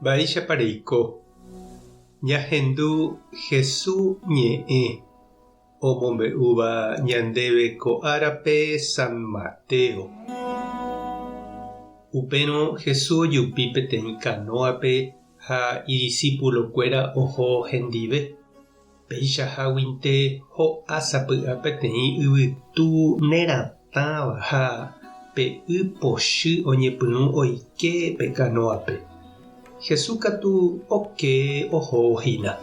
Mba'éichapa reiko? Ñahendu Hesu ñe'ẽ omombe'úva ñandéve ko árape San Mateo. Upérõ Hesu ojupi peteĩ kanóape ha idisípulokuéra oho hendive. Peichaháguinte ho'a sapy'a peteĩ yvytu neratãva ha pe y pochy oñepyrũ oike pe kanóape. Jesús katu oke ohóvo hína.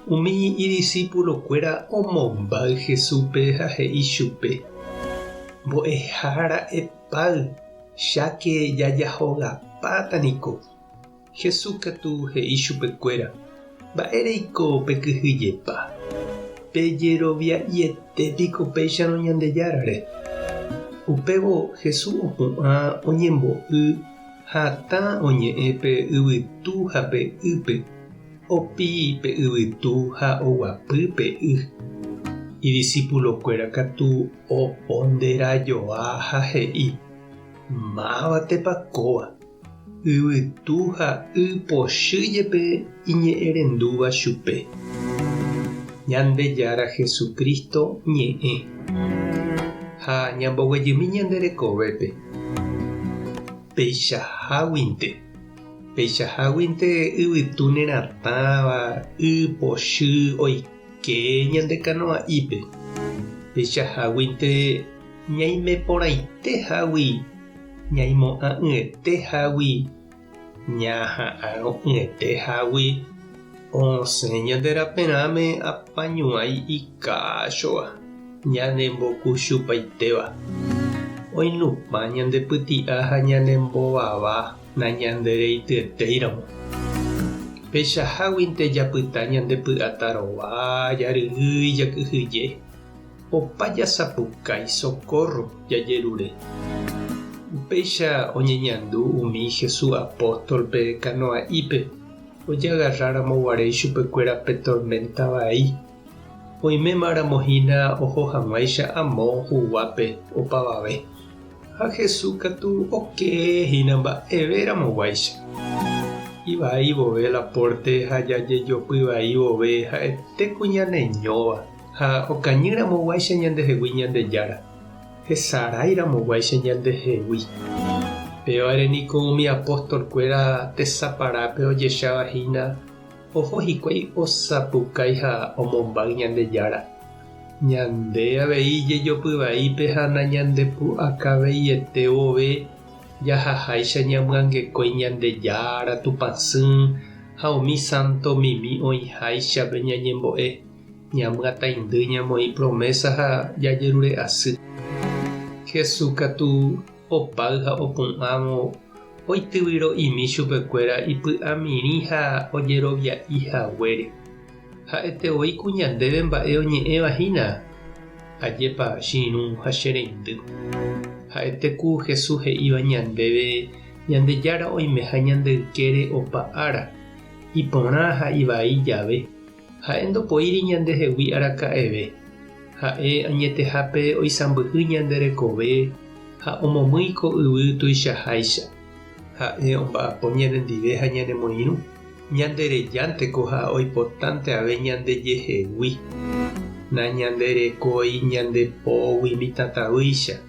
Umi idisípulokuéra omombáy Jesúspe ha he'i chupe, Mbo'ehára epáy, cháke jajahogapáta niko. Jesús katu he'i chupekuéra, Mba'éreiko pekyhyjepa? Pejerovia'iete piko péicharõ Ñandejárare? Upévo Jesús opu'ã oñembo'y hatã oñe'ẽ pe yvytu ha pe ýpe, opi pe yvytu ha oguapy pe y. Idisipulokuéra katu oponderajoa ha he'i, Mávatepa kóva? Yvytu ha y pochy jepe iñe'ẽrendúva chupe. Ñandejára Jesucristo ñe'ẽ. Ha ñamboguejymi ñande rekovépe. Peichaháguinte. Peichaháguinte yvytu neratãva y pochy oike ñande kanoa'ípe. Peichaháguinte ñaime porãite hágui Ñaimo'ã'ỹete hágui, ñaha'arõ'ỹete hágui, osẽ ñande raperãme apañuãi ikáchova, ñanembokuchupaitéva. Oinupã ñande pyti'a ha ñanembovava nañandereityetéiramo. Peichaháguinte japyta ñande py'atarova, jaryrýi, jakyhyje. Opa jasapukái socorro jajerure. Upéicha oñeñandu umi Jesús apóstolpe kanoa'ípe ojagarráramo guare ichupekuéra pe torménta vai. Oimémaramo hína oho hag̃uáicha amo huguápe opavave. Ha Jesús katu oke hína mba'evéramo guáicha. Ivai vove la pórte ha jajejopy vai vove ha'ete ku ñaneñóva. Ha okañy ramoguáicha ñandehegui Ñandejára, hesarái ramoguáicha ñandehegui. Pévare niko umi apóstol-kuéra tesaparápe ojecháva hína oho hikuái osapukái ha omombáy Ñandejára. Ñande avei jejopy vaípe ha nañandepu'akaveiete vove jahaháicha ñamyangekói Ñandejára Tupãsy ha umi sánto mimi oĩháichape ñañembo'e. Ñamyataindy ñamoĩ promésa ha jajerure asy. Jesús katu opáy ha opu'ãvo oityvyro'imi chupekuéra ipy'amirĩ ha ojerovia'i haguére. Ha'ete voi ku ñandéve mba'e oñe'ẽva hína, Ajépa che irũ ha che reindy. Ha'ete ku Jesús he'íva ñandéve Ñandejára oimeha ñande ykére opa ára, iporã ha ivai jave. Ha'e ndopoíri ñandehegui araka'eve. Ha'e añetehápe oisãmbyhy ñande rekove ha omomýi ko yvy tuichaháicha. Ha'e omba'apo ñanendive ha ñanemoirũ, ñanderejánteko ha oipotánte ave ñandejehegui. Nañanderekói ñande pógui mitãtavýicha.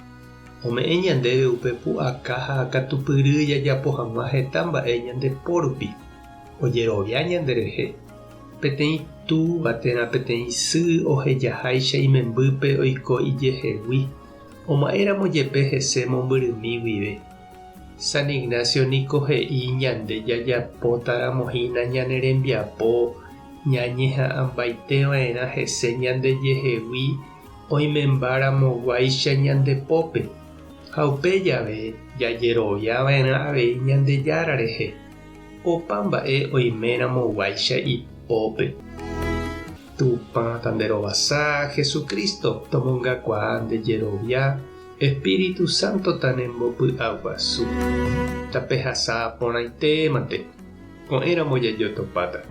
Ome'ẽ ñandéve upe pu'aka ha katupyry jajapo hag̃ua heta mba'e ñande po rupi. Ojerovia ñanderehe. Peteĩ túva térã peteĩ sy ohejaháicha imembýpe oiko ijehegui, oma'ẽramo jepe hese mombyrymi guive. San Ignacio niko he'i ñande jajapótaramo hína ñane rembiapo ñañeha'ãmbaiteva'erã hese ñandejehegui oimembaramoguáicha ñande pópe, ha upe jave jajeroviava'erã avei Ñandejára rehe. Opa mba'e oiméramo guáicha ipópe. Tupã tanderovasa, Jesucristo tomongakuaa nde jerovia, Espíritu Santo tanembopy'aguasu. Tapehasa porãite mante, ko'ẽramo jajotopáta.